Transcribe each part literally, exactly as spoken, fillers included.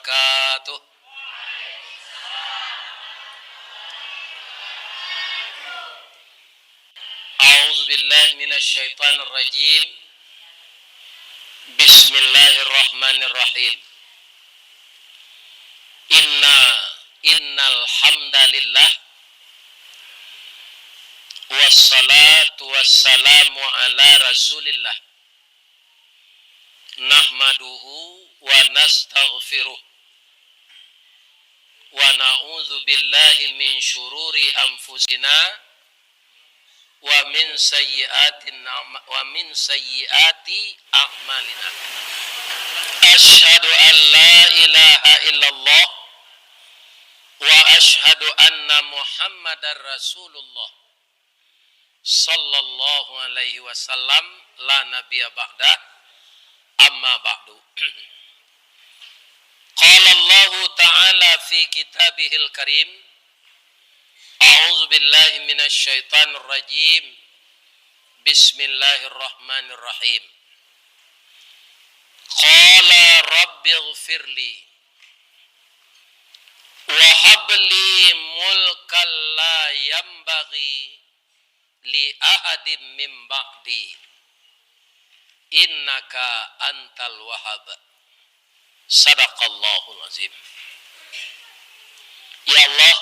wabarakatuh. A'udzubillahi minasyaitonirrajim. Bismillahirrahmanirrahim. Inna, innal hamdalillah. Wassalatu wassalamu ala Rasulillah. Nahmaduhu wa nastaghfiruh. Wa na'udzu billahi min syururi anfusina wa min sayyiati na'ma-, wa min sayyiati a'malina. Asyhadu an la ilaha illallah wa asyhadu anna Muhammadar Rasulullah. Sallallahu alaihi wasallam, la nabiyya ba'dah, amma ba'du. Qala Allahu ta'ala fi kitabihil karim, a'udzu billahi minasy syaithanir rajim. Bismillahirrahmanirrahim. Qala rabbighfirli wa habli mulkan la yanbaghi li ahadin min ba'di, innaka antal wahhab. Sadaqallahul azim. Ya Allah,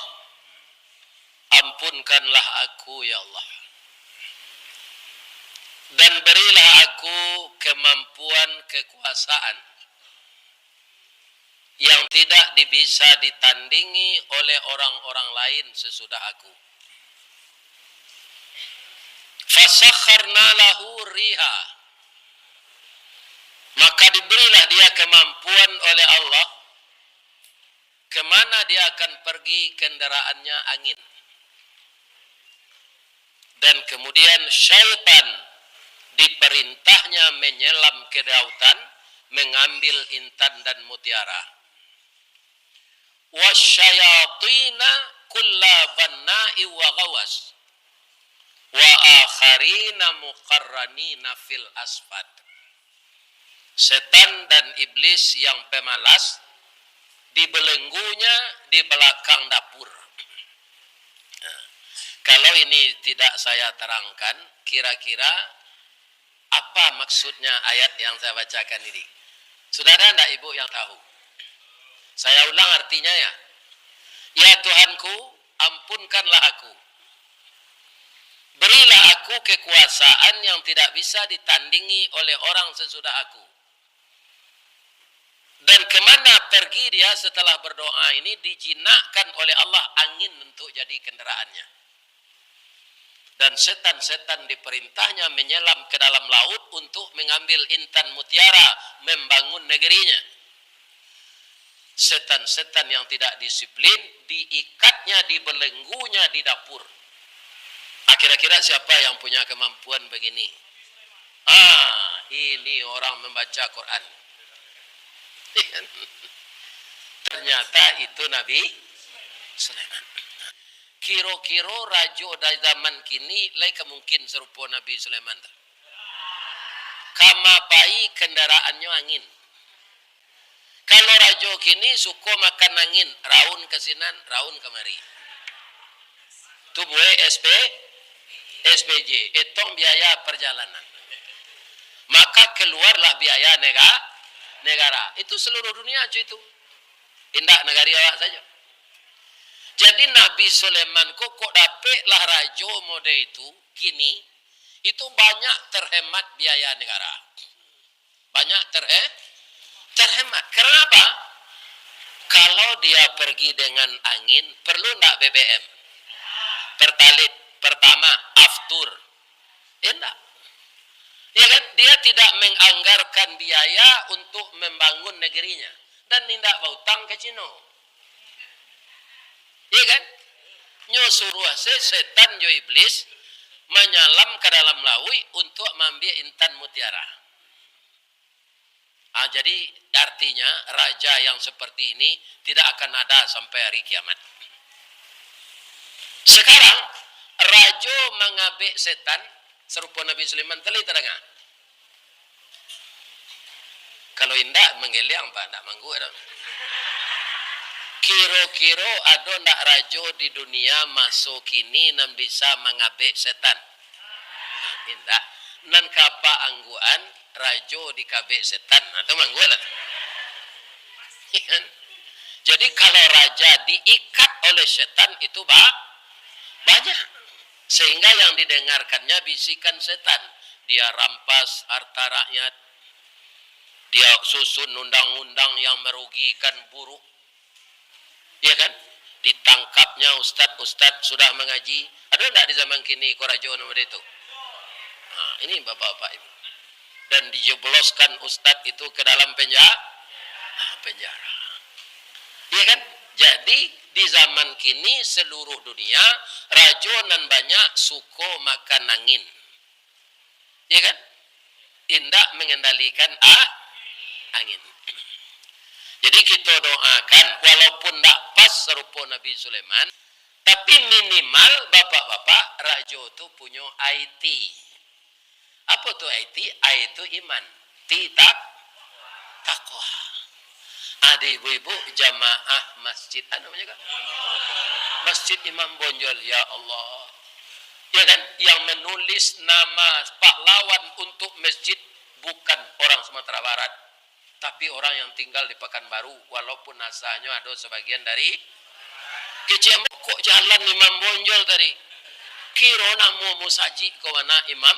ampunkanlah aku, ya Allah. Dan berilah aku kemampuan, kekuasaan yang tidak di-, bisa ditandingi oleh orang-orang lain sesudah aku. Fasakharna lahu riha. Maka diberilah dia kemampuan oleh Allah, kemana dia akan pergi kendaraannya angin. Dan kemudian syaitan diperintahnya menyelam ke lautan, mengambil intan dan mutiara. Wasyayatina kulla banna'i wa gawas, wa akharina muqarranina fil asfad. Setan dan iblis yang pemalas dibelenggunya di belakang dapur. Nah, kalau ini tidak saya terangkan, kira-kira apa maksudnya ayat yang saya bacakan ini? Sudah ada ndak ibu yang tahu? Saya ulang artinya ya. Ya Tuhanku, ampunkanlah aku. Berilah aku kekuasaan yang tidak bisa ditandingi oleh orang sesudah aku. Dan kemana pergi dia setelah berdoa ini, dijinakkan oleh Allah angin untuk jadi kendaraannya. Dan setan-setan diperintahnya menyelam ke dalam laut untuk mengambil intan mutiara, membangun negerinya. Setan-setan yang tidak disiplin, diikatnya, dibelenggunya di dapur. Ah, kira-kira siapa yang punya kemampuan begini? Ah, ini orang membaca Quran. Ternyata itu Nabi Sulaiman. Kiro-kiro rajo dari zaman kini lai ka mungkin sarupo Nabi Sulaiman tu. Ka mapai kendaraannyo angin. Kalau rajo kini suko makan angin, raun ka sinan, raun kamari. Tu buek S P, S P J, etong biaya perjalanan. Maka keluarlah biaya nega-, negara. Itu seluruh dunia, cuy, itu. Indak negari awak saja. Jadi Nabi Sulaiman ko kok dapeklah rajo mode itu, kini, itu banyak terhemat biaya negara. Banyak terhe-, terhemat. Kenapa? Kalau dia pergi dengan angin, perlu ndak B B M? Pertalite, Pertamax, Aftur. Ya ndak? Ya kan? Dia tidak menganggarkan biaya untuk membangun negerinya. Dan indak bautang ke Cino. Ya kan? Nyo suruah se-, setan jo iblis manyalam ka dalam lauik untuk maambiak intan mutiara. Ah, jadi artinya raja yang seperti ini tidak akan ada sampai hari kiamat. Sekarang, rajo mangabek setan sarupo Nabi Sulaiman, tadi tadanga? Kalau indak, manggeliang, Pak, ndak mangguak doh. Kiro-kiro ado ndak rajo di dunia maso kini nan bisa mangabek setan? Indak. Nan kapa angguan rajo dikabek setan? Nah, tu mangguan lah tu. Iya kan? Jadi, kalau raja diikat oleh setan, itu ba-, banyak. Sehingga yang didengarkannya bisikan setan. Dia rampas harta rakyat. Dia susun undang-undang yang merugikan buruh. Iya kan? Ditangkapnya ustad-ustad sudah mengaji. Ada ndak di zaman kini ko rajo nan model itu? Nah, ini bapak-bapak ibu. Dan dijebloskan ustad itu ke dalam penja-, ah, penjara. Iya kan? Jadi, di zaman kini seluruh dunia, rajo nan banyak suko makan angin. Iya kan? Indak mengendalikan a-, angin. Jadi, kita doakan, walaupun ndak pas sarupo Nabi Sulaiman, tapi minimal bapak-bapak rajo tu punyo I T. Apo tu I T? I tu iman. T tak-, takwa. Ada ibu-ibu jamaah masjid, anu namanya kan? Masjid Imam Bonjol, ya Allah. Ya kan? Yang menulis nama pahlawan untuk masjid bukan orang Sumatera Barat, tapi orang yang tinggal di Pekanbaru, walaupun asalnyo ado sebagian dari kecek. Kok jalan Imam Bonjol tadi? Kiro namo musajik ko bana Imam?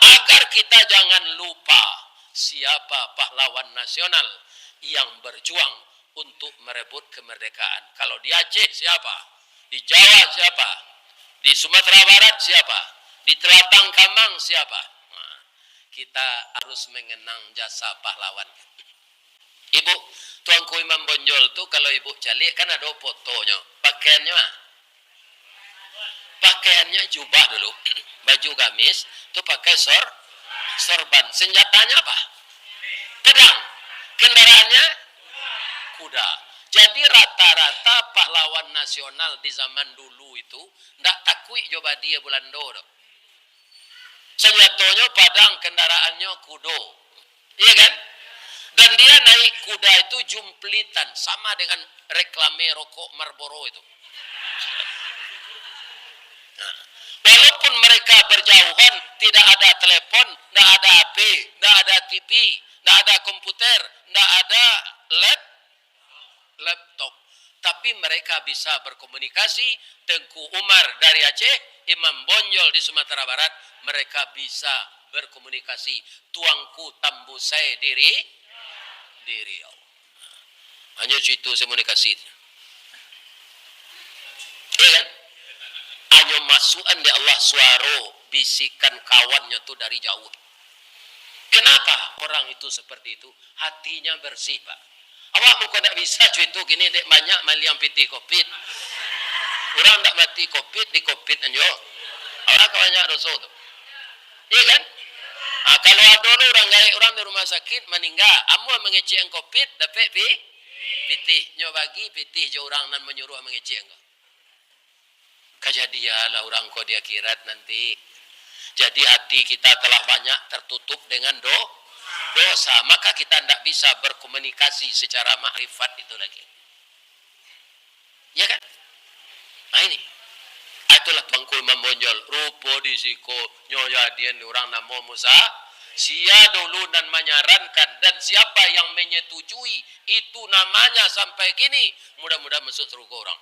Agar kita jangan lupa siapa pahlawan nasional yang berjuang untuk merebut kemerdekaan. Kalau di Aceh siapa? Di Jawa siapa? Di Sumatera Barat siapa? Di Talatang Kamang siapa? Nah, kita harus mengenang jasa pahlawan. Ibu, Tuanku Imam Bonjol tu, kalau ibu caliak kan ado fotonyo. Pakaiannyo, ah? Pakaiannyo jubah dulu, baju gamis, tu pakai sor-, sorban. Senjatanyo apa? Pedang. Kendaraannyo? Kuda. Jadi, rata-rata pahlawan nasional di zaman dulu itu ndak takuik jo badie Bulando tu. Senjatonyo padang, kendaraannyo kudo. Iya kan? Dan dia naik kuda itu jumplitan, sama dengan reklame rokok Marlboro itu. Nah, walaupun mereka berjauhan, tidak ada telepon, tidak ada H P, tidak ada T V, tidak ada komputer, tidak ada lap-, laptop. Tapi mereka bisa berkomunikasi, Tengku Umar dari Aceh, Imam Bonjol di Sumatera Barat, mereka bisa berkomunikasi. Tuanku Tambusai di Ri-, di Riau. Hanyo situ komunikasi. Iya kan? Hanyo masukan dek Allah suaro bisikan kawannyo tu dari jauh. Kenapa orang itu seperti itu? Hatinya bersih, Pak. Awak mangko ndak bisa cuy tu kini, dek banyak maliang pitih covid. Urang ndak mati covid, di covid anjo. Awak ka banyak doso tu. Iya kan? Ah, kalau ado lo urang gaek urang di rumah sakit maningga, amuah mangecekan covid, dapek pi-, pitih. Nyo bagi pitih jo urang nan manyuruah mangecek ko. Kajadianlah urang ko di akhirat nanti. Jadi, hati kita telah banyak tertutup dengan do-, dosa, maka kita ndak bisa berkomunikasi secara makrifat itu lagi. Ya kan? Nah, ini. Ah, itulah Tuanku Imam Bonjol. Rupo di siko nyo jadian urang namo Musa. Sia dulu nan manyarankan, dan siapa yang menyetujui, itu namanya sampai kini, mudah-mudahan masuk surga urang.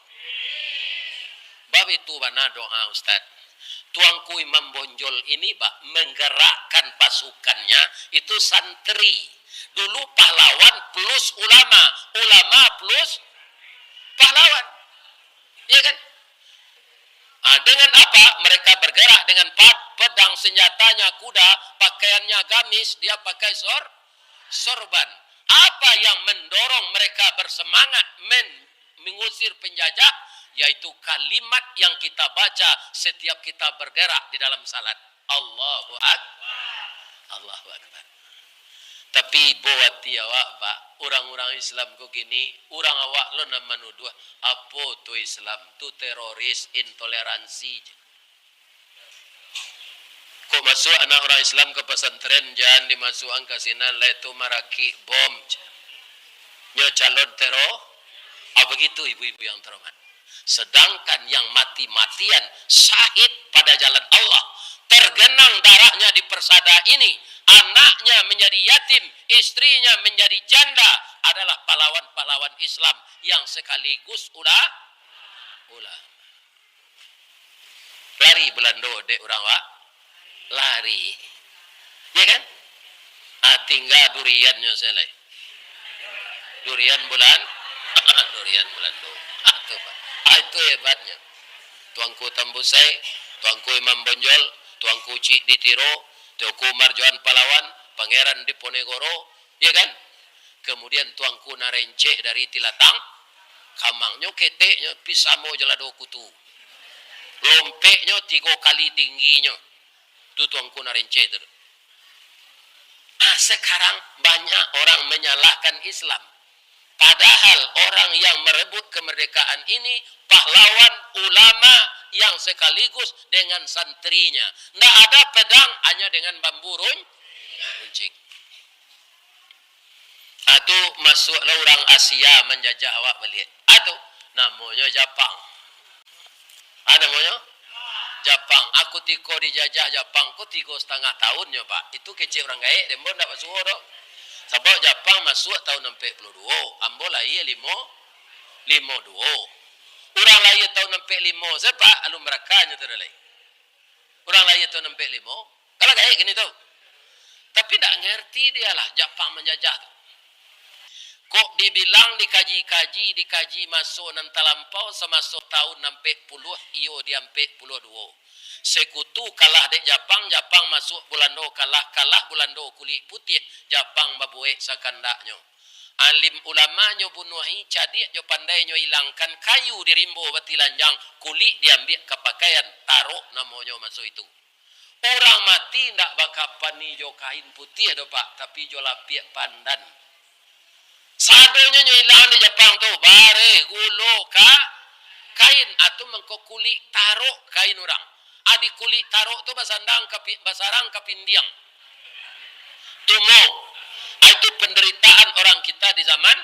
Bab itu bana doa, Ustaz. Tuanku Imam Bonjol ini, Pak, menggerakkan pasukannya itu santri. Dulu pahlawan plus ulama, ulama plus pahlawan. Iya kan? Ah, dengan apa mereka bergerak? Dengan pad-, pedang, senjatanya kuda, pakaiannya gamis, dia pakai sor-, sorban. Apa yang mendorong mereka bersemangat men-, mengusir penjajah? Yaitu kalimat yang kita baca setiap kita bergerak di dalam salat. Allahu Ak-, Allahu Akbar. Tapi ibo ati awak, Pak, urang-urang Islam ko kini, urang awak lo nan manuduah, apo tu Islam, tu teroris, intoleransi je. Kok masuak anak urang Islam ka pasantren, jan dimasuakan ka sinan, lai tu marakik bom je. Nyo calon tero-, Ah, begitu, ibu-ibu yang terhormat. Sedangkan yang mati-matian syahid pada jalan Allah, tergenang darahnya di persada ini, anaknya menjadi yatim, istrinya menjadi janda, adalah pahlawan-pahlawan Islam yang sekaligus ula-, ulama. Lari Belando dek urang, Pak. Lari. Ya kan? Ah, tingga duriannyo sajo lai. Durian bulan, durian Belando. Ah, tu, Pak. Ah, itu hebatnyo. Tuanku Tambusai, Tuanku Imam Bonjol, Tuanku Cik di Tiro, Tuanku Umar Johan Pahlawan, Pangeran Diponegoro, ya kan? Kemudian Tuanku Narenceh dari Tilatang, kamangnyo keteknyo pi samo jo lado kutu. Lompeknyo tigo kali tingginyo. Tu Tuanku Narenceh tu. Ah, sekarang banyak orang menyalahkan Islam. Padahal orang yang merebut kemerdekaan ini pahlawan, ulama yang sekaligus dengan santrinya. Ndak ada pedang, hanya dengan bambu run-, runcing. Ah, tu masuaklah urang Asia manjajah awak baliak. Ah, tu namonyo Japang. Ah, namonyo Japang. Aku tiko dijajah Japang ko tigo satangah tahunnyo, Pak. Itu kecek urang gaek, dek ambo ndak basuo doh. Sabab Japang masuak tahun ampek puluah duo, ambo lahia limo, limo duo. Urang lahia tahun ampek limo sajo, Pak, alun barakanyo tu doh lai. Urang lahia tahun ampek limo, kalah gaek kini tu. Tapi ndak ngerti dialah Japang manjajah tu. Kok dibilang dikaji-kaji, dikaji maso nan talampau, samaso tahun ampek puluah, iyo di ampek puluah duo. Sekutu kalah dek Japang, Japang masuak Bulando kalah, kalah Bulando kulik putiah, Japang babuek sakandaknyo. Alim ulamanyo bunuahi, cadiak jo pandainyo ilangkan, kayu di rimbo batilanjang, kulik diambiak ka pakaian, tarok namonyo maso itu. Urang mati ndak bakapani jo kain putiah doh, Pak, tapi jo lapiak pandan. Sadonyo nyo ilang di Japang tu, bareh, gulo, ka-, kain, atau mangko kulik tarok kain urang. Adi kulik tarok tu basandang ka pi-, basarang ka pindiang. Tumo. Ah, itu penderitaan orang kita di zaman,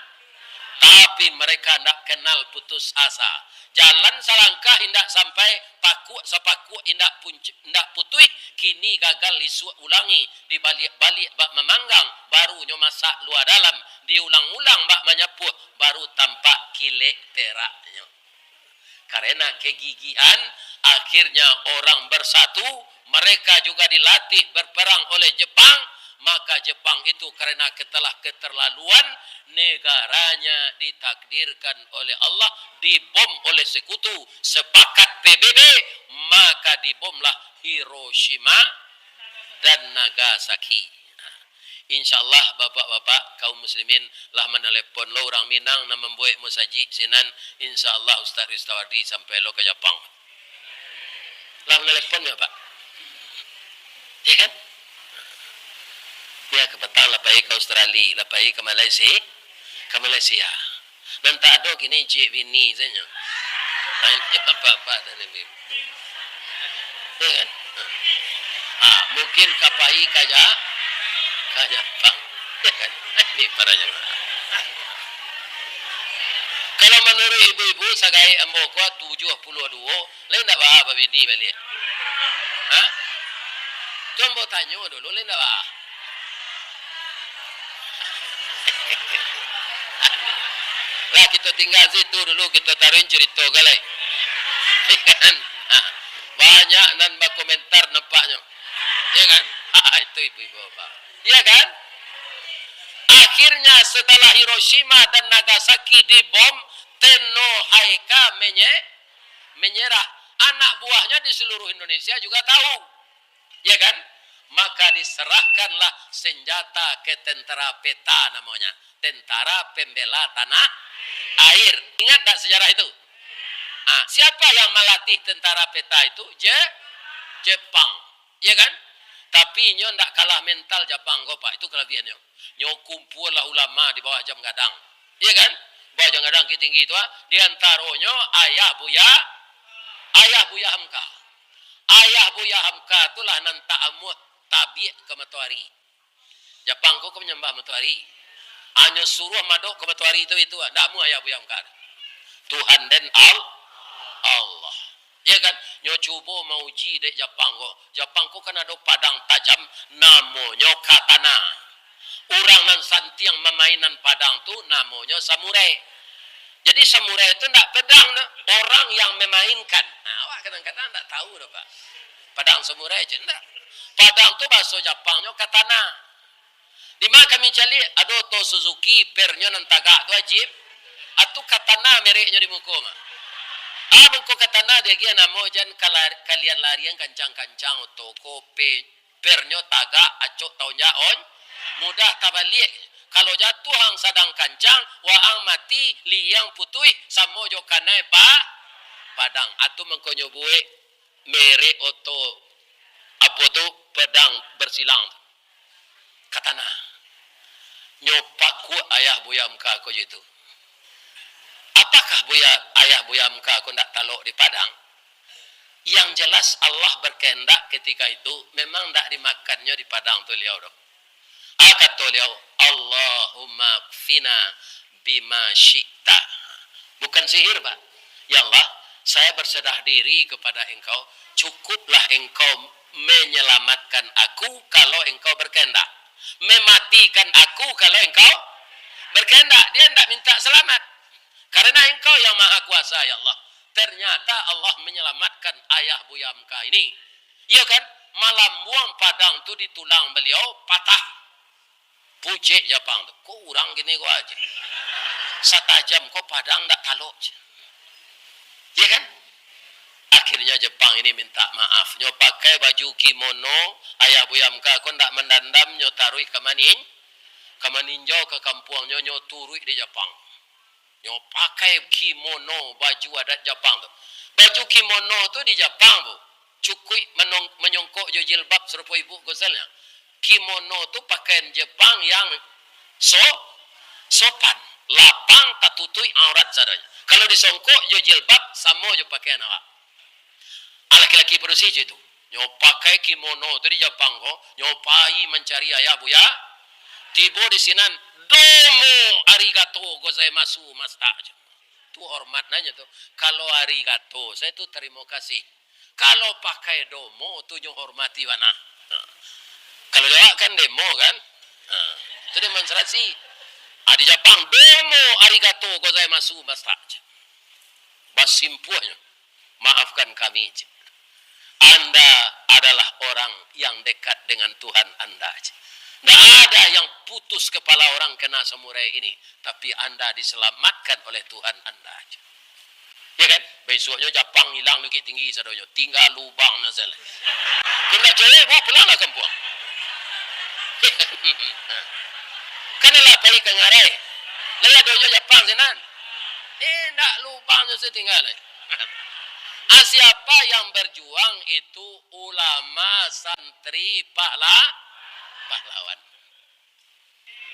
tapi mereka ndak kenal putus asa. Jalan salangkah indak sampai, pakuak sapakuak indak punc-, indak putuih, kini gagal isuak ulangi, dibaliak-baliak bak mamanggang, baru nyo masak lua dalam, diulang-ulang bak manyapuah, baru tampak kilek peraknyo. Karena kegigihan, akhirnya orang bersatu, mereka juga dilatih berperang oleh Jepang, maka Jepang itu karena telah keterlaluan, negaranya ditakdirkan oleh Allah, dibom oleh sekutu, sepakat P B B, maka dibomlah Hiroshima dan Nagasaki. Insya Allah, bapak-bapak kaum muslimin lah manalepon lo urang Minang nan mambuek musajik sinan. Insya Allah, Ustaz Ristawardi sampai lo ka Japang. Lah manalepon nyo, Pak? Ya kan? Ya, kapatang lah pai ka Australia, lah pai ka Malaysia, ka Malaysia. Nan tak ado kini cik bini sajo. Ah, ini apa-apa dan ini. Ya kan? Ah, mungkin ka pai ka Ja-, ka Japang. Ya kan? Ini para jamaah. Kalau menurut ibu-ibu, sagaek ambo ko tujuah puluah duo, lai ndak baa babini baliak? Ha? Tu ambo tanyo dulu, lai ndak baa? Lah, kito tingga situ dulu, kito taruih carito ka lai. Ya kan? Ha. Banyak nan bakomentar nampaknyo. Ya kan? Ha, itu ibu-ibu bapak. Ya kan? Akhirnya, setelah Hiroshima dan Nagasaki dibom, Tenno Haika menye-, menyerah. Anak buahnya di seluruh Indonesia juga tahu. Ya kan? Maka diserahkanlah senjata ke tentara peta namanya. Tentara Pembela Tanah Air. Ingat tak sejarah itu? Ah, siapa yang melatih tentara peta itu? Je-, Jepang. Ya kan? Tapi inyo ndak kalah mental Japang ko, Pak. Itu kelebihannyo. Nyo kumpualah ulama di bawah jam gadang. Ya kan? Bawah jam gadang Bukittinggi tu, ah. Di antaronyo ayah Buya, ayah Buya Hamka. Ayah Buya Hamka tu lah nan tak amuah tabiak ka matoari. Japang ko ka manyambah matoari. Anyo suruah madok ka matoari tu itu, ndak amuah ayah Buya Hamka. Tuhan den Al-, Allah. Ya kan? Nyo cubo mauji dek Japang ko. Japang ko kan ado padang tajam, namonyo katana. Urang nan santiang mamainan padang tu namonyo samurai. Jadi samurai tu ndak pedang doh, orang yang memainkan. Nah, awak kadang-kadang ndak tahu doh, Pak. Padang samurai je ndak. Padang tu bahaso Japangnyo katana. Di ma kami caliak, ado oto Suzuki, pernyo nan tagak tu ajib. Atu katana mereknyo di muko mah. Ah, mangko katana diagiah namo, jan kalar-, kalian larian kancang-kancang oto ko, pe-, pernyo tagak, acok taunjak on, mudah tabaliak. Kalau jatuah ang sadang kancang, waang mati, liang putuih, samo jo kanai pa-, padang. Atu mangko nyo buek merek oto, apo tu, pedang bersilang tu. Katana. Nyo pakuak ayah Buya Hamka ko jo itu. Apakah Buya, ayah Buya Hamka ko ndak talok di Padang? Yang jelas Allah berkehendak ketika itu memang ndak dimakannyo di Padang tu liau doh. Ah, kato liau, "Allahumma kfina bima syi'ta." Bukan sihir, Pak. "Ya Allah, saya berserah diri kepada Engkau. Cukuplah Engkau menyelamatkan aku kalau Engkau berkehendak. Mematikan aku kalau Engkau berkehendak." Dia ndak minta selamat. Karena Engkau yang Maha Kuasa, ya Allah. Ternyata Allah menyelamatkan ayah Buya Hamka ini. Iya kan? Malambuang padang tu di tulang beliau, patah. Pucek Japang tu. Ko urang kini ko aja. Satajam ko padang ndak talok je. Iya kan? Akhirnya Japang ini minta maaf. Nyo pakai baju kimono, ayah Buya Hamka ko ndak mandandam, nyo taruih ka manin-, ka maninjau ka kampuangnyo, nyo turuik di Japang. Nyo pakai kimono, baju adat Japang tu. Baju kimono tu di Japang tu, cukuik manong-, manyongkok jo jilbab sarupo ibu ko misalnyo. Kimono tu pakaian Japang yang so-, sopan, lapang, tatutuik aurat sadonyo. Kalau disongkok jo jilbab, samo jo pakaian awak. Ah, laki-laki padusi jo itu. Nyo pakai kimono tu di Japang ko, nyo pai mancari ayah Buya. Tibo di sinan, "Domo arigato gozaimasu, masta." Tu hormat nyo tu. Kalau arigato, saya tu terima kasih. Kalau pakai domo, tu nyo hormati bana. Ha. Kalau di awak kan demo kan? Ha. Tu demonstrasi. Ah, di Japang, "Domo arigato gozaimasu, masta." Basimpuahnyo. "Maafkan kami, cek. Anda adalah orang yang dekat dengan Tuhan Anda, cek. Ndak ada yang putus kepala orang kena samurai ini, tapi Anda diselamatkan oleh Tuhan Anda, cek." Ya kan? Besoknyo Japang hilang Bukittinggi sadonyo, tingga lubangnyo sajo. Kok ndak cewek, bawa pulanglah kampuang. Kan lah pai ka ngarai. Lai ado jo Japang sinan. Eh, ndak, lubangnyo sajo tingga lai. Ah, siapa yang berjuang itu ulama, santri, pahla-, pahlawan.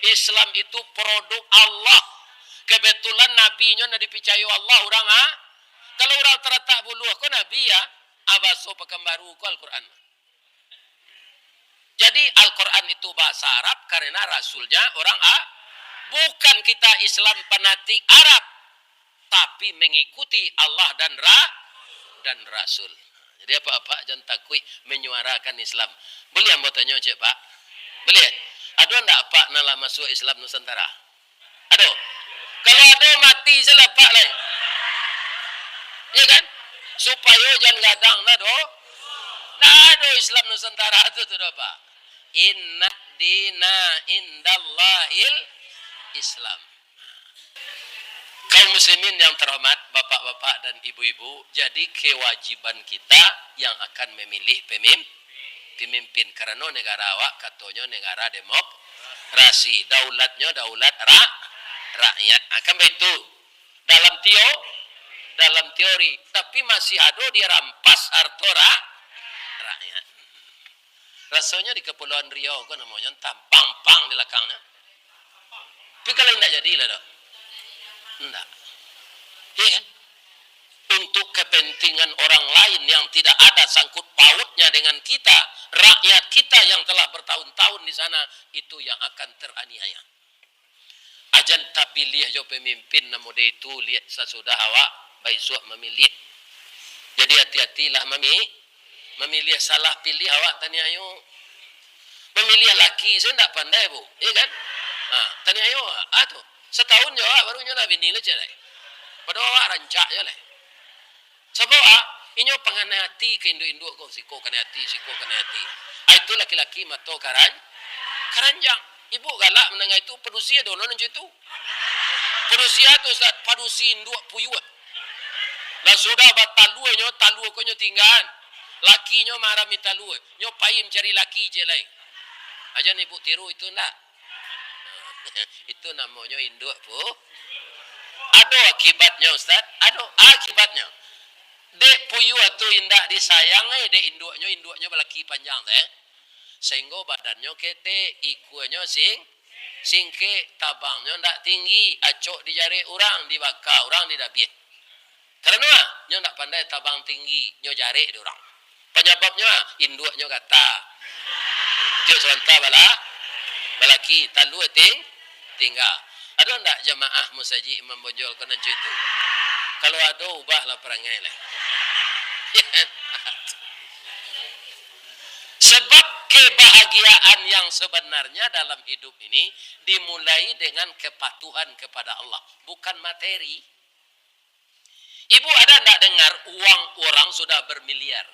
Islam itu produk Allah. Kebetulan nabinyo nan dipicayo Allah urang, ah. Kalau urang Taratak Buluah ko nabi, ya. Ah, baso Pakanbaru ko Al-Quran. Jadi, Al-Quran itu bahasa Arab karena rasulnya orang A-, bukan kita Islam fanatik Arab, tapi mengikuti Allah dan Ra-, dan Rasul. Jadi, apak-apak jan takuik menyuarakan Islam. Boleh ambo tanyo, cek, Pak? Boleh? Ado ndak apak nan lah masuak Islam Nusantara? Ado. Kalau ado, mati sajolah apak lai. Iya kan? Supayo jan gadang nah, do. Ndak ado Islam Nusantara tu, tu doh, Pak. Innad dina indallahil Islam. Kaum muslimin yang terhormat, bapak-bapak dan ibu-ibu, jadi kewajiban kita yang akan memilih pemim-, pemimpin. Karano negara awak katonyo negara demokrasi, daulatnyo daulat ra-, rakyat. Akan baitu dalam teo-, dalam teori, tapi masih ado dirampas harto ra-, rakyat. Rasonyo di Kepulauan Riau ko namonyo, antah pang-pang di lakangnyo. Tapi kalau indak jadilah doh. Indak. Iya kan? Untuk kepentingan orang lain yang tidak ada sangkut pautnya dengan kita, rakyat kita yang telah bertahun-tahun di sana, itu yang akan teraniaya. Ah, Jan tapiliah jo pamimpin nan model itu, liek sasudah awak baisuak mamiliah. Jadi, ati-atilah mami-, mamiliah, salah piliah awak taniayo. Mamiliah laki sajo ndak pandai, Bu. Iyo kan? Ha, taniayo, ah, tu. Satahun jo awak, baru nyo lah bini lah, cek lai. Padahal awak rancak jo lai. Sabab, ah, inyo panganai ati ka induak-induak ko, siko kanai ati, siko kanai ati. Ah, itu laki-laki mato karan-, karanjang. Ibu galak mandanga itu, padusi ado lo nan cak itu. Padusi a tu, Ustaz, padusi induak puyuah. Lah sudah batalua nyo, talua ko nyo tinggaan. Lakinyo marami talua. Nyo pai mancari laki cek lai. Ajan ibu tiru itu ndak? Itu namonyo induak pu-, ado akibatnyo, Ustaz. Ado akibatnyo. Dek puyuah tu indak disayang, eh, dek induaknyo, induaknyo balaki panjang tu, eh. Sahinggo badannyo ketek, ikuanyo sing-, singkek, tabangnyo ndak tinggi, acok dijarek urang, dibaka urang, didabiah. Karano, ah, nyo ndak pandai tabang tinggi, nyo jarek dek urang. Panyababnyo, ah, induaknyo gata. Tiok sabanta bala-, balaki, talua ting-, tingga. Ado ndak jamaah musajik Imam Bonjol ko nan cak itu? Kalau ado, ubahlah parangai lai. Sabab kebahagiaan yang sebenarnya dalam hidup ini dimulai dengan kepatuhan kepada Allah, bukan materi. Ibu ada ndak dengar uang orang sudah bermiliar,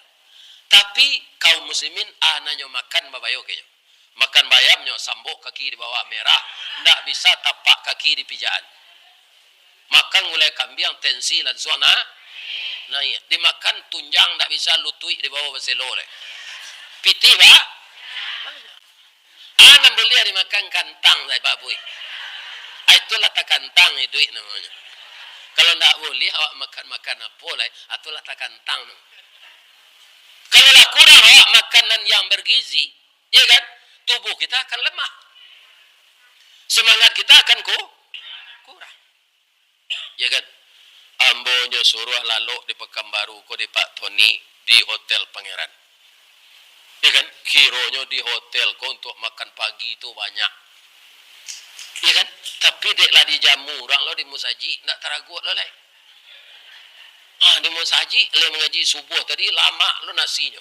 tapi kaum muslimin, ah, nanyo makan babayo kenyo. Makan bayamnyo, sambok kaki di bawah merah, ndak bisa tapak kaki di pijaan. Makan gulai kambiang, tensi lansuang na-, naiak. Dimakan tunjang, ndak bisa lutuik di bawah baselo lai. Pitih, ba? Ah, nan buliah dimakan kantang sajo, Pak Bui. Ah, itulah takantang iduik namonyo. Kalau ndak buliah awak makan-makan apo lai, ah, itulah takantang tu. Kalau lah kurang awak makanan yang bergizi, ya kan? Tubuh kita akan lemah. Semangat kita akan ku-, kurang. Ya kan? Ambo nyo suruah lalok di Pekanbaru ko di Pak Tony, di Hotel Pangeran. Ya kan? Kironyo di hotel ko untuak makan pagi tu banyak. Ya kan? Tapi dek lah dijamu urang lo di musajik, ndak taraguak lo lai. Ah, di musajik, lai mangaji subuah tadi, lamak lo nasinyo.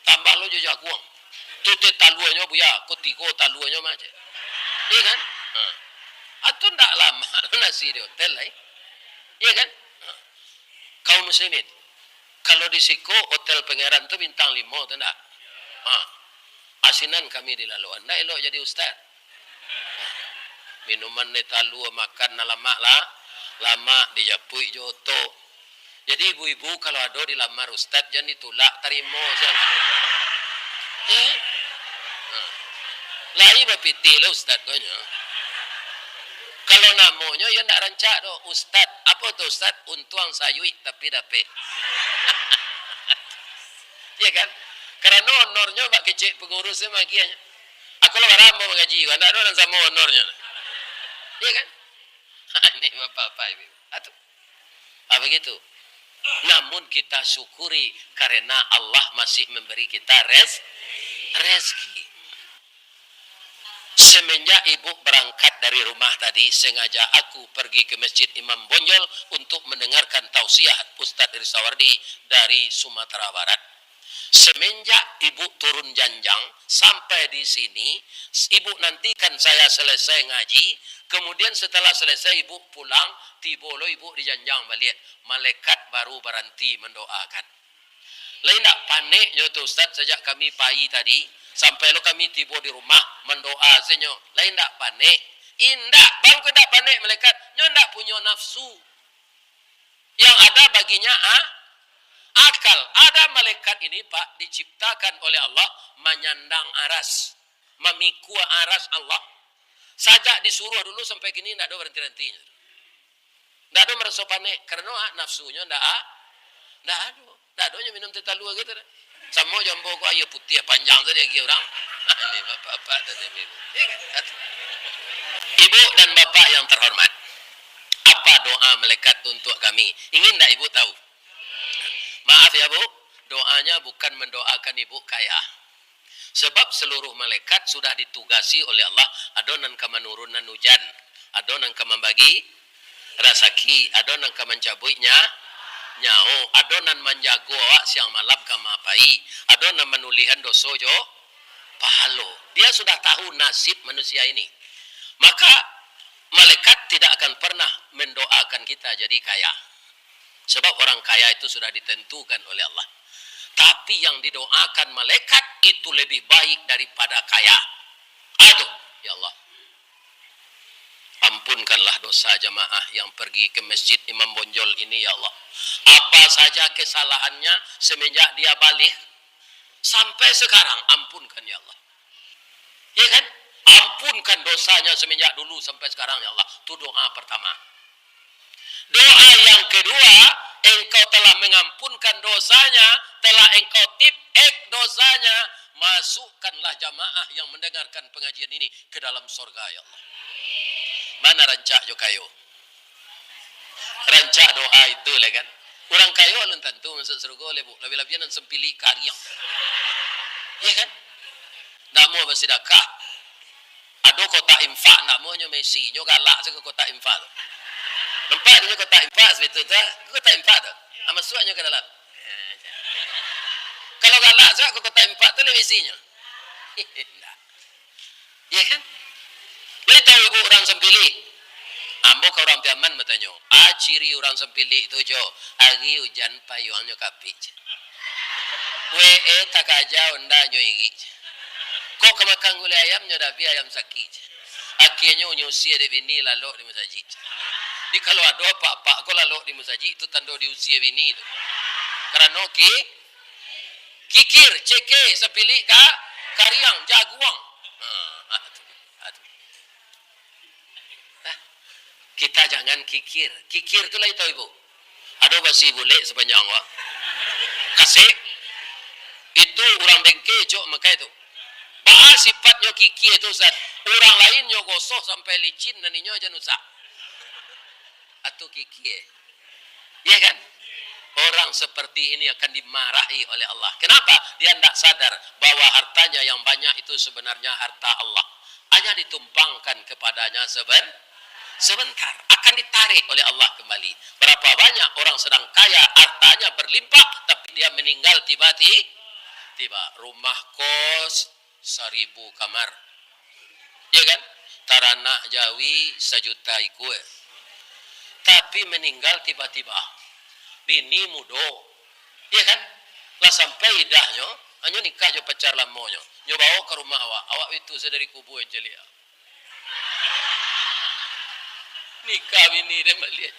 Tambah lo jo jaguang. Tu teh taluanyo, Buya, ko tigo taluanyo mah, cek. Iya kan? Ha. Atu ndak lamak lo nasi di hotel lai. Iya kan? Ha. Kaum muslimin, kalau di siko Hotel Pangeran tu bintang limo tu ndak? Ha. Asinan kami di laluan. Ndak elok jadi ustaz. Minuman ni talua, makan nan lamak lah, lamak, dijapuik jo oto. Jadi ibu-ibu kalau ado dilamar ustaz, jan ditulak, tarimo sajo. Eh? Nah. Lai bapitih lah ustaz ko nyo. Kalau namonyo iyo ndak rancak doh, ustaz. Apo tu ustaz? Untuang sayuik tapi dapek. Iya kan? Karano honornyo bak kecek pangurus tu magiahnyo. Ako lah bara ambo mangaji, ndak ado nan samo honornyo. Iya kan? Ini bapak-bapak, ibu-ibu. Atu. Ah, begitu. Namun kita syukuri karena Allah masih memberi kita rez-, rezeki. Semenjak ibu berangkat dari rumah tadi, sengaja aku pergi ke Masjid Imam Bonjol untuk mendengarkan tausiah Ustadz Risawardi dari Sumatera Barat. Semenjak ibu turun janjang sampai di sini, ibu nantikan saya selesai ngaji, kemudian setelah selesai ibu pulang, tibo lo ibu di janjang baliak, malaikat baru baranti mandoakan. Lai ndak panek nyo tu, Ustaz, sajak kami pai tadi, sampai lo kami tibo di rumah, mandoa sajo. Lai ndak panek? Indak, bangko ndak panek malaikat, nyo ndak punyo nafsu. Yang ada baginya a-, akal. Ada malaikat ini, Pak, diciptakan oleh Allah manyandang aras, mamikua aras Allah. Sajak disuruh dulu sampai kini ndak ado baranti-rantinyo. Ndak ado maraso panek, karano, ah, nafsunyo ndak a-, ndak ado. Ndak ado nyo minum teh talua gitu dah. Samo jo ambo ko, aia putiah panjang tu diagiah urang. Ini bapak-bapak dan ibu-ibu. Iya kan? Ibu dan bapak yang terhormat, apa doa malaikat tu untuk kami? Ingin ndak ibu tahu? Maaf ya, Bu, doanya bukan mendoakan ibu kaya. Sebab seluruh malaikat sudah ditugasi oleh Allah, ado nan ka manurunan ujan, Ado nan ka mambagi rasaki, ado nan ka mancabuik nya-, nyawo, ado nan manjago awak siang malam ka maapai, ado nan manulihan doso jo pahalo. Dia sudah tahu nasib manusia ini. Maka, malaikat tidak akan pernah mendoakan kita jadi kaya. Sebab orang kaya itu sudah ditentukan oleh Allah. Tapi yang didoakan malaikat itu lebih baik daripada kaya. Aduh, ya Allah. Ampunkanlah dosa jamaah yang pergi ke Masjid Imam Bonjol ini, ya Allah. Apa saja kesalahannya semenjak dia balik sampai sekarang, ampunkan, ya Allah. Ya kan? Ampunkan dosanya semenjak dulu sampai sekarang, ya Allah. Itu doa pertama. Doa yang kedua, Engkau telah mengampunkan dosanya, telah Engkau tip X dosanya, masukkanlah jamaah yang mendengarkan pengajian ini ke dalam sorga, ya Allah. Mana rancak jo kayo? Rancak doa itu lah kan. Urang kayo alun tantu masuk surga lai, Bu. Labiah-labiah nan sampilik kariang. Ya kan? Ndak amuah basidakah. Ado kotak infak, ndak amuah nyo maisi, nyo galak sajo kotak infak tu. Nampak nyo kotak infak situ tu, kotak infak tu. Ah, masuak nyo ka dalam. Kalau galak sajo kotak infak tu, lai maisi nyo. Ndak. Ya kan? Lai tahu ibu urang sampilik? Ambo ka urang Piaman batanyo, a ciri urang sampilik tu jo, ari ujan payuangnyo kapik, ceh. W E takaja onda nyo irik, ceh. Kok ka makan gulai ayam nyo dabi ayam sakik, ceh. Akienyo nyo usie dek bini lalok di musajik, ceh. Jadi kalau ado apak-apak ko lalok di musajik, tu tando diusie bini tu. Karano ki-, kikir, ceke, sampilik ka-, kariang, jaguang. Ha, ha, tu, ha, tu. Hah? Kita jangan kikir. Kikir tu lai tahu ibu? Ado basi bulek sapanjang awak. Kasek. Itu urang bengke cok makai tu. Baa sifatnyo kikir tu, Ustaz? Urang lain nyo gosoh sampai licin, nan inyo jan usah. Atu kikir. Iya kan? Orang seperti ini akan dimarahi oleh Allah. Kenapa? Dia ndak sadar bahwa hartanya yang banyak itu sebenarnya harta Allah. Hanya ditumpangkan kepadanya seben-, sebentar. Akan ditarik oleh Allah kembali. Berapa banyak orang sedang kaya, hartanya berlimpah, tapi dia meninggal tiba-ti-, tiba. Rumah kos, saribu kamar. Iya kan? Taranak jawi sajuta ikua. Tapi maninggal tiba-tiba. Bini mudo. Iya kan? Lah sampai idahnyo, hanyo nikah jo pacar lamonyo. Nyo bawo ka rumah awak. Awak itu sadari kubua caliak. Nikah bini den baliak.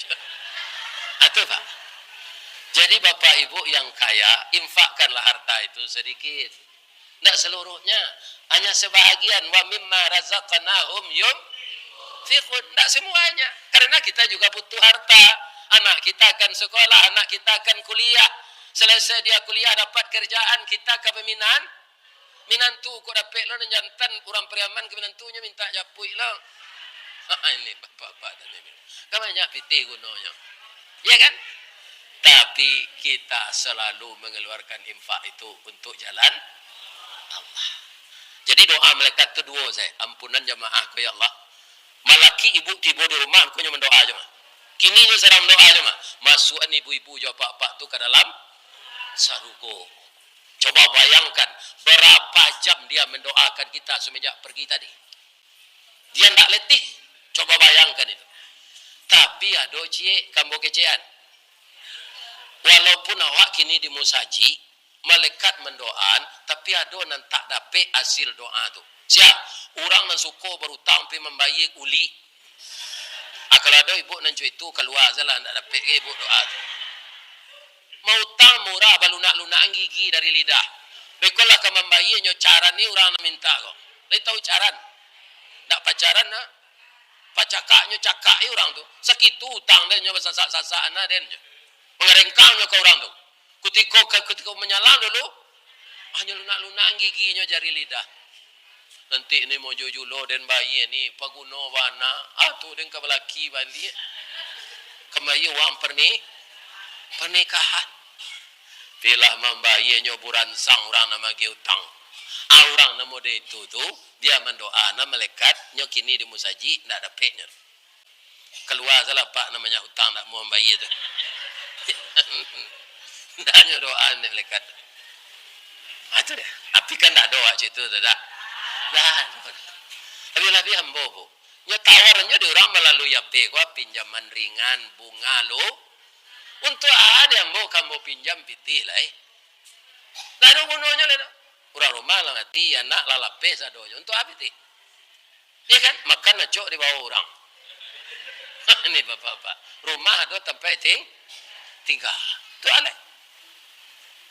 Atu, Pak. Jadi, Bapak Ibu yang kaya, infakkanlah harta itu sedikit. Ndak seluruhnya, hanya sebahagian. "Wa mimma razaqnahum yunfiqun." Ndak semuanya. Karena kita juga butuh harta. Anak kita akan sekolah, anak kita akan kuliah. Selesai dia kuliah, dapat kerjaan, kita ka baminan-, minantu. Kok dapek lo nan jantan, urang Pariaman ka minantunyo mintak japuik lo. Ini bapak-bapak tadi. Kan banyak pitih gunonyo. Iya kan? Tapi kita selalu mengeluarkan infak itu untuk jalan Allah. Jadi doa malaikat tu duo sae, ampunan jamaah ko, "Ya Allah, malaki ibu tibo di rumah, ko nyo mandoa jo mah. Kini nyo sadang mandoa jo mah." Masuakan ibu-ibu jo apak-apak tu ka dalam sarugo. Coba bayangkan, berapa jam dia mendoakan kita semenjak pergi tadi. Dia ndak letih. Coba bayangkan itu. Tapi ado ciek, kambo kecekan. Walaupun awak kini di musajik, malaikat mandoaan, tapi ado nan tak dapek hasil doa tu. Sia? Urang nan suko barutang pi mambayia kulik. Ah, kalau ado ibu nan cak itu, kalua sajolah, ndak dapek ge ibu doa tu. Mautang murah, balunak-lunakan gigi dari lidah. Beko lah ka mambayia nyo caran ni urang nan minta ko. Lai tahu caran? Ndak pacaran nah. Pacakak nyo cakak i urang tu. Sakitu utang den nyo basasak-sasak nah den nyo. Mangarengkang nyo ka urang tu. Kutiko ka, kutiko manyalang dulu, hanyo lunak-lunak giginyo jari lidah. Nanti ni mojo julo den bayia ni, paguno bana. Ah, tu den ka balaki baliak. Ka bayia wang perni-, pernikahan. Pilah mambayia nyo buransang urang nan magiah utang. Ah, urang nan mode itu tu, dia mandoa, nah malaikat nyo kini di musajik, ndak dapek nyo. Kalua salah, Pak, namonyo utang ndak mau mambayia tu. Ndak nyo doa ni malaikat. Ah, tu dia. Tapi kan ndak doa situ tu, dak? Dah. Labiah-labiah ambo, Bu. Nyo tawarnyo di urang malalui H P ko, pinjaman ringan, bunga lo. Untuak a di ambo ka ambo pinjam pitih lai. Ndak ado gunonyo lai doh. Urang rumah lah mati, anak lah lapeh sadonyo. Untuak a pitih? Iya kan? Makan acok dibawa urang. Ini bapak-bapak. Rumah ado tampek ting-, tingga. Tu alai.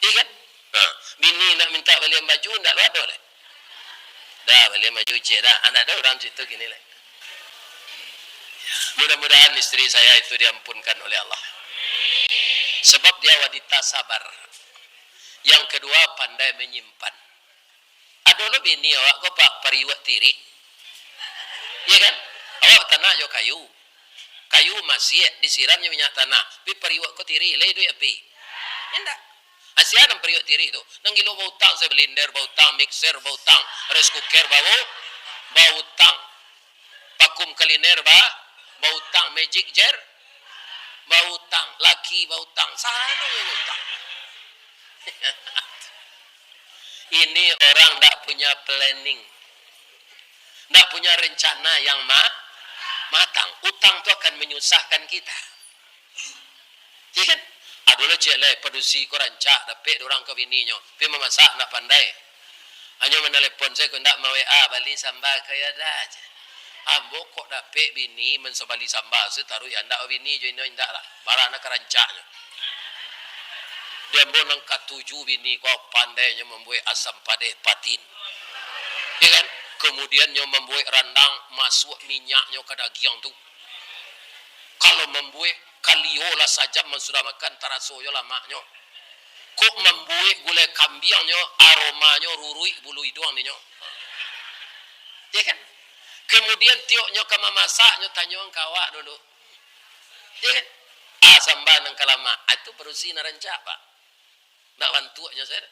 Iya kan? Ha. Bini nak minta balian baju, ndak lo ado lai. Dah, balian baju ciek dah. Anak ado urang situ kini lai. Mudah-mudahan isteri saya itu diampunkan oleh Allah. Sebab dia wanita sabar. Yang kedua, pandai menyimpan. Ado lo bini awak ko, Pak, pariuak tirih. Iya kan? Awak batanak jo kayu. Kayu masiak, disiram jo minyak tanah. Tapi pariuak ko tirih, lai duit api? Indak. Asia nan pariuak tirih tu. Nan gilo bautang, se blender bautang, mixer bautang, rice cooker bau, bautang. Vacuum cleaner ba, bautang, Magic Jar bautang, laki bautang, sano yang utang. Ini orang ndak punya planning, ndak punya rencana yang ma-, matang. Utang tu akan menyusahkan kita. Iya kan? Ado lo ciek lai, padusi ko rancak, dapek dek urang ka bininyo, tapi mamasak ndak pandai. Hanyo manalepon sajo, ko ndak ma-W A, "Bali samba ka yo dah," ceh. Ambo kok dapek bini, men sabali samba, se taruih, indak bini jo inyo, indak lah. Bara nan ka rancaknyo. Di ambo nan katuju bini ko, pandainyo mambuek asam padeh patin. Iya kan? Kemudian nyo mambuek randang, masuak minyaknyo ka dagiang tu. Kalau mambuek kalio lah sajam masudah makan, taraso jo lamaknyo. Kok mambuek gulai kambiangnyo, aromanyo ruruik bulu iduang ninyo. Ya kan? Kemudian tioknyo ka mamasak, nyo tanyoan ka awak dulu. Ya kan? Ah, samba nan ka lamak. Ah, itu padusi nan rancak, Pak. Ndak bantuaknyo sajo.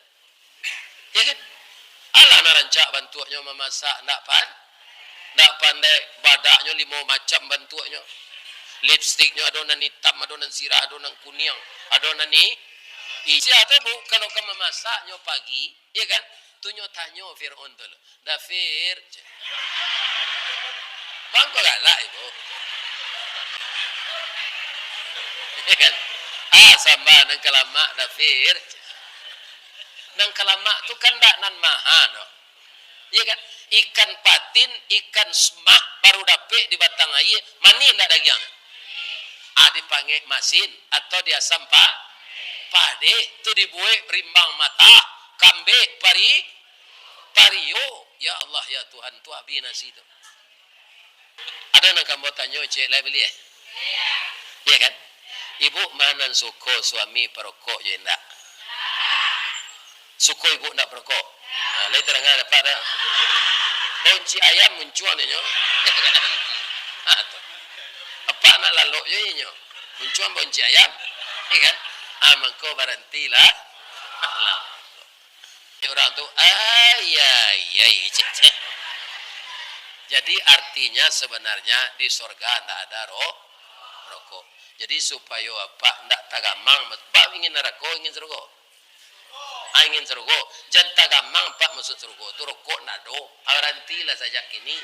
Ya kan? Alah, nan rancak bantuaknyo mamasak, ndak pan-, ndak pandai. Badaknyo limo macam bantuaknyo. Lipstiknyo ado nan itam, ado nan sirah, ado nan kuniang, ado nan i-, i-, sia tu, Bu, kalau ka mamasaknyo pagi, ya kan? Tu nyo tanyo Firaun tu lo. "Dafir," cek. Bang, kok galak, Ibu? Kan? Ah, samba nan ka lamak, Dafir. Nan ka lamak tu kan ndak nan maha, no. Iya kan? Ikan patin, ikan semak baru dapek di batang aia, manih ndak dagiang? Ah, dipangek masin atau diasam pa-, padeh, tu dibuek rimbang matah, kambeh pari-, Pario, ya Allah, ya Tuhan, tu abih nasi tu. Ado nan ka ambo tanyo ciek lai baliak, eh? Iya kan? Ibu ma nan suko suami parokok jo indak? Suko ibu ndak parokok? Ha, lai tadanga dapek dah. Bau uncik ayam muncuang dek nyo. Ha, tu. Apak nak lalok jo inyo. Muncuang bau uncik ayam. Iya kan? Ha, mangko barantilah. Alah. Urang tu, "Ai, ai, ai," cek, cek. Jadi, artinya sebenarnya di sorga ndak ada ro-, rokok. Jadi, supayo apak ndak tagamang, bak ingin narako, ingin sarugo. Ah, ingin sarugo. Jan tagamang apak masuak sarugo tu, rokok ndak ado. Barantilah sajak kini.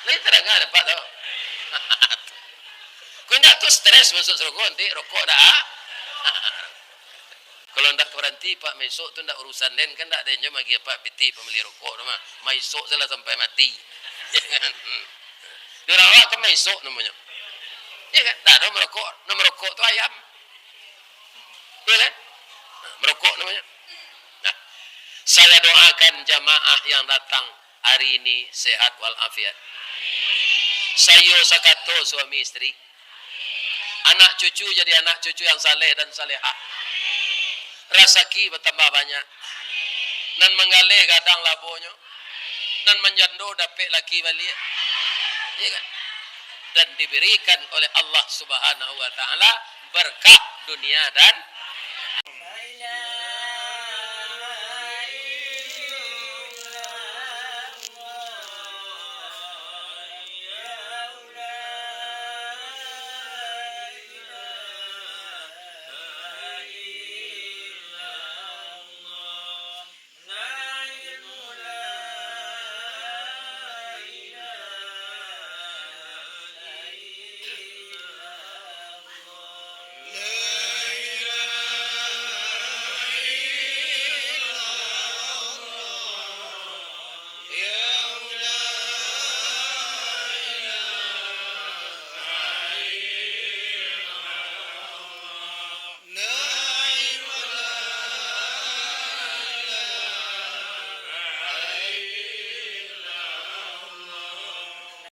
Lai tadanga dapek tu. Kok indak tu stres masuak sarugo, nanti rokok dak, ah? Kalau ndak baranti, Pak, maisok tu ndak urusan den, kan ndak den jo magiah Pak pitih pambali rokok tu mah. Maisok sajolah sampai mati. Di urang awak kan maisok namonyo. Iya kan? Ndak ado marokok, nan marokok tu ayam. Iya kan? Nah, marokok namonyo. Nah, saya doakan jamaah yang datang hari ini sehat walafiat. Saiyo sakato suami isteri. Anak cucu jadi anak cucu yang saleh dan salehah. Rasaki batambah banyak. Nan manggaleh gadang labonyo. Nan manjando dapek laki baliak. Iya kan? Dan diberikan oleh Allah Subhanahu wa Ta'ala berkah dunia dan